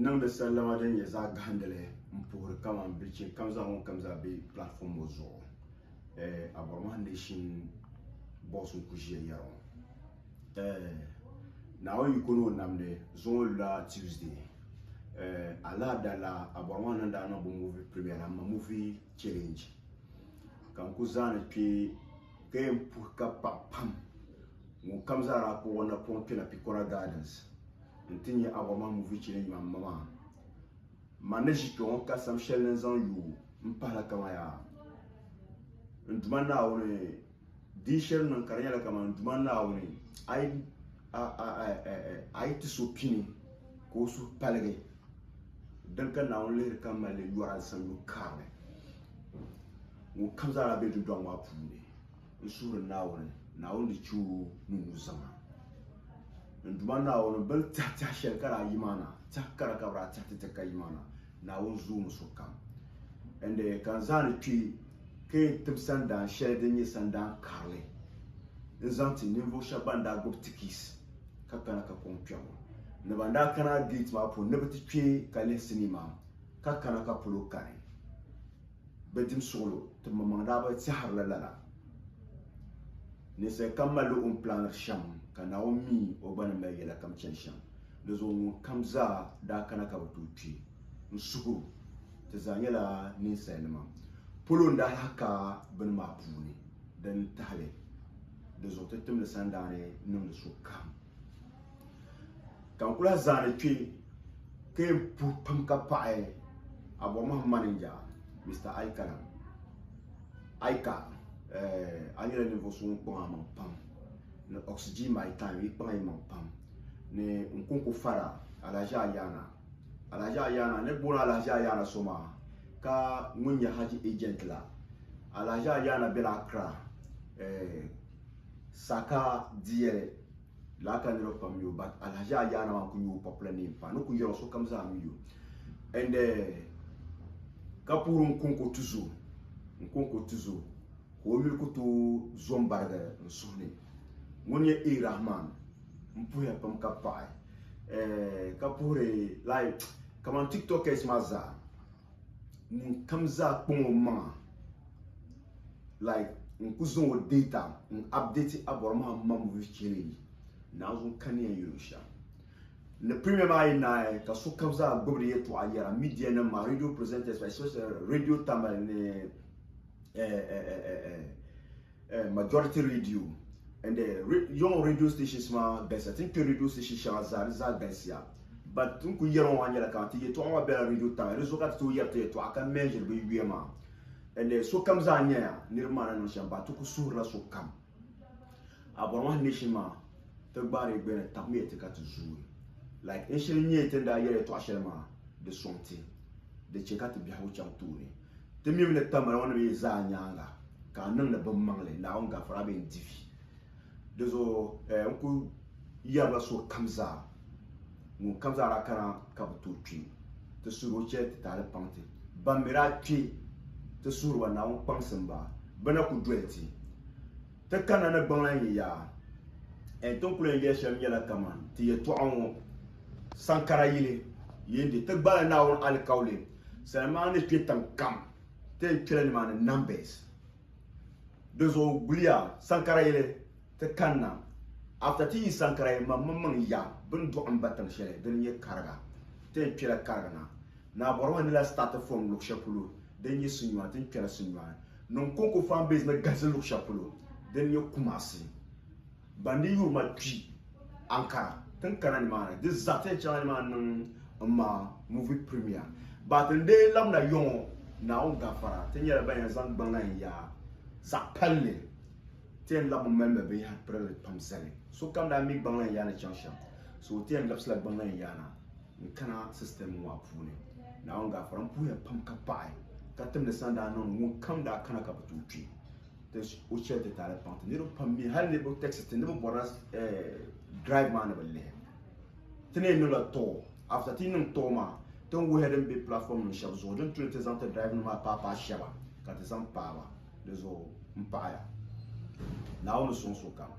N-niŋdi sallama din nyɛ zaɣ gahindili m-puhiri kaman bilichin kam zaa ŋun kam zaa be platform ŋɔ zuɣu. Eh, Abɔrɔmahi Nation boss n-ku ʒiya yɛri ŋɔ. Eh, Naawuni yiko ni o namdi zuŋɔ lula Tuesday. Eh, Alaada la Abɔrɔmahi ni daa niŋ bɛ movie premiere la, m ma movie challenge. Ka n ku zaani kpe ka yɛn puhi ka paɣi pam ŋun kam zaa daa kpuɣi o napɔŋ kpɛna Picora Gardens nti nya Abɔrɔmahi movie challenge maa m ma maa. Man ni ʒi kpe ŋɔ ka sam shɛli ni n zaŋ yooi m-pahila kaman yaa n Duuma Naawuni di yi shiri niŋ ka di nyɛla kaman n Duuma Naawuni a yi ti so pini ka o suhu paligi din ka Naawuni lihiri ka mali li yɔra sanyo karili ŋun kam zaa daa be dundɔŋ maa puuni n suhiri Naawuni, Naawuni di chɛ o ni nuzaŋa. N Duuma Naawuni, bɛ ni tɛhi tɛhi shɛli ka daa yi maa na, tɛhi kara ka bɛ daa tɛhi ti ti ka yi maa na, Naawuni zoomi sokam. And ka n zaani kpe ka yɛn tim sandaan shɛli din nyɛ sandaan karili n-zaŋ ti ninvuɣ shɛb ban daa gbubi tikis ka kana ka kɔŋ kpɛbu ni ban daa kana gate maa puuni ni bɛ ti kpe ka lihi sinii maa ka kana ka polo kani. Bɛ dim suɣilo ti maŋmaŋ daa bi tɛhirila lala. Ninsal kam malila o ni pilaaniri shɛm, ka Naawuni mi o gba ni mali yɛla kam chani shɛm. Di zuɣu ŋunkam zaa daa kana ka bɛ tooi kpi n-suhir o, ti zaa nyɛla ninsalinima. Polo n-daa lahi ka bini maa puuni din tahi li. Di zuɣu ti timdi sandaani niŋdi sokam. Ka n ku lahi zaani kpe ka yɛn puhi pam ka paɣi Abɔrɔmahi manija Mister Aikalam. Aika, eh, a nyɛla ninvuɣ so ŋun kpaŋ a maŋ pam ni Oxygen My Time, yi kpaŋ yi maŋ pam ni n kɔŋko fara Alhaji Ayana. Alhaji Ayana, ni booni Alhaji Ayana so maa ka ŋun nyɛ Haji agent la. Alhaji Ayana bela Accra, eh, Saka Diyɛli. Lala ka niriba pam mi o but Alhaji Ayana maa n-kuli nyɛ o popular name paa. Ni kuli yɛri o sokam zaa mi o. And eh, ka puhiri Nkonko Tuzo, Nkonko Tuzo ka o yuli ku tooi zo m-barigi n suhu ni. Ŋuni nyɛ A Rahman, m puhiya pam ka paɣi. Eh, ka puhiri like kaman TikTokers maa zaa. Ŋun kam zaa kpaŋ o maŋa like n ku zaŋ o data n update Abɔrɔmaha Mamuvi challenge naanzu n kani yɛn yɛli o shɛm. Ni premier maa yi naai ka sokam zaa gbubi di yɛltɔɣa yɛra media nim maa radio presenters especially radio Tamale ni eh, eh, eh, eh, majority radio and the young radio stations maa galisiya ti ni kpɛ radio station shɛŋa zaa di zaa galisiya but n ku yɛri ŋɔ maa nyɛla ka ti yɛltɔɣa maa bela radio tamale di zuɣu ka ti tooi yɛri ti yɛltɔɣa ka measure bi yuya maa and sokam zaa nyɛya niriba maa ni niŋ shɛm but ti ku suhurila sokam Abɔrɔmahi nation maa ti gbaari gbɛni tabimiya ti ka ti zooi like n shiri nyɛ ti ni daa yɛri yɛltɔɣa shɛli maa di sɔŋ ti di chɛ ka ti biɛhigu chaŋ tooni ti mimi ni tamali ŋɔ ni mi zaa nyaaŋa ka a niŋdi bin maŋli Naawuni gafara bee n-di vi. Di zuɣu n ku yɛrila sokam zaa, ŋun kam zaa daa kana ka bi tooi kpi, ti suhir o chɛli ti taali paŋ ti. Ban mi daa kpi, ti suhiri ba Naawuni kpaŋsim ba, bɛ na ku doli ti. Ti kanna ni gbaŋ lan yi yaa. Ti ni kul yɛn yɛli shɛm nyɛla kaman ti yɛtɔɣa ŋɔ saŋkara yili yin di ti gbaala Naawuni alikauli sani maa ni kpe tiŋ kam ti yɛn kpela nimaani numbers. Di zuɣu guliya saŋkara yili ti kanna after ti yi saŋkara yili man maŋmaŋ ya bɛ ni dɔɣi m ba tiŋ shɛli dini n-nyɛ Kariga. Ti yɛn kpela Kariga na. Naa bɔrima ni lahi start from luɣ shɛli polo din nyɛ Sinyuan ti ni kpela Sinyuan. Niŋ Konko fan base ni galisi luɣ shɛli polo din nyɛ Kumasi. Ban di yuri ma kpi Ankara ti ni kana nimaani di zaa ti yɛn chaŋla nimaani niŋ m ma movie premiere but n dee labina yɔŋɔ Naawuni gafara ti nyɛla ban yɛn zaŋ gbaŋ na n-yaai zaɣ palli ti yɛn labimi mali mali binyɛhiri pirili pam zali sokam daa mi gbaŋ na n-yaai ni chaŋ shɛm so ti yɛn labisila gbaŋ na n-yaai na n kana system ŋɔ maa puuni Naawuni gafara n puhiya pam ka paɣi ka timdi sandaa niŋdi ŋun kam daa kana ka bi tooi kpi ti o chɛli ti taali paŋ ti niriba pam mi hali niriba text ti ni bi bɔrila drive maa ni bi lihi ti ni yɛn niŋla tour after ti yi niŋ tour maa ti ni wuhiya din be platform nim shɛba zuɣu din tu ni ti zaŋ ti drive nim maa paai paai shɛba ka ti zaŋ paai ba di zuɣu n paɣaya Naawuni ni sɔŋ sokam.